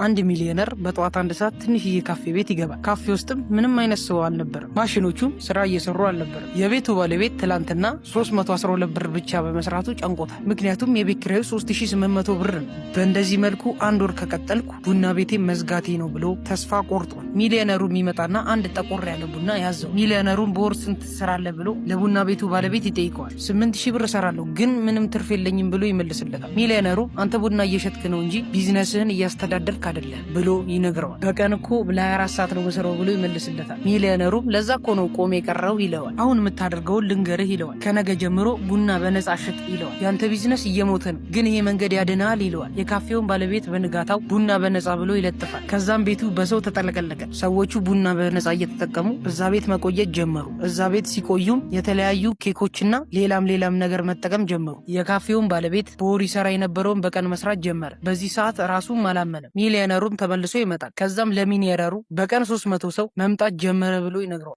አንድ ሚሊዮነር በጠዋት 1 ሰዓት ትንሽዬ ካፌ ቤት ይገባል። ካፌ ውስጥም ምንም አይነት ሰው አልነበረም። ማሽኖቹም ስራ እየሰሩ አልነበረም። የቤቱ ባለቤት ትላንትና 312 ብር ብቻ በመስራቱ ጨንቆታል። ምክንያቱም የቤት ኪራዩ 3800 ብር ነው። በእንደዚህ መልኩ አንድ ወር ከቀጠልኩ ቡና ቤቴ መዝጋቴ ነው ብሎ ተስፋ ቆርጧል። ሚሊዮነሩ የሚመጣና አንድ ጠቆር ያለ ቡና ያዘው። ሚሊዮነሩን በወር ስንት ትሰራለህ ብሎ ለቡና ቤቱ ባለቤት ይጠይቀዋል። 8000 ብር እሰራለሁ፣ ግን ምንም ትርፍ የለኝም ብሎ ይመልስለታል። ሚሊዮነሩ አንተ ቡና እየሸጥክ ነው እንጂ ቢዝነስህን እያስተዳደርክ አይደለም ብሎ ይነግረዋል። በቀን እኮ ለ24 ሰዓት ነው የምሰራው ብሎ ይመልስለታል። ሚሊዮነሩም ለዛ እኮ ነው ቆሜ የቀረው ይለዋል። አሁን የምታደርገውን ልንገርህ ይለዋል። ከነገ ጀምሮ ቡና በነጻ ሽጥ ይለዋል። ያንተ ቢዝነስ እየሞተ ነው፣ ግን ይሄ መንገድ ያድናል ይለዋል። የካፌውን ባለቤት በንጋታው ቡና በነጻ ብሎ ይለጥፋል። ከዛም ቤቱ በሰው ተጠለቀለቀ። ሰዎቹ ቡና በነጻ እየተጠቀሙ እዛ ቤት መቆየት ጀመሩ። እዛ ቤት ሲቆዩም የተለያዩ ኬኮችና ሌላም ሌላም ነገር መጠቀም ጀመሩ። የካፌውን ባለቤት በወር ይሰራ የነበረውን በቀን መስራት ጀመረ። በዚህ ሰዓት ራሱም አላመነም። ሚሊዮነሩም ተመልሶ ይመጣል። ከዛም ለሚሊዮነሩ በቀን 300 ሰው መምጣት ጀመረ ብሎ ይነግረዋል።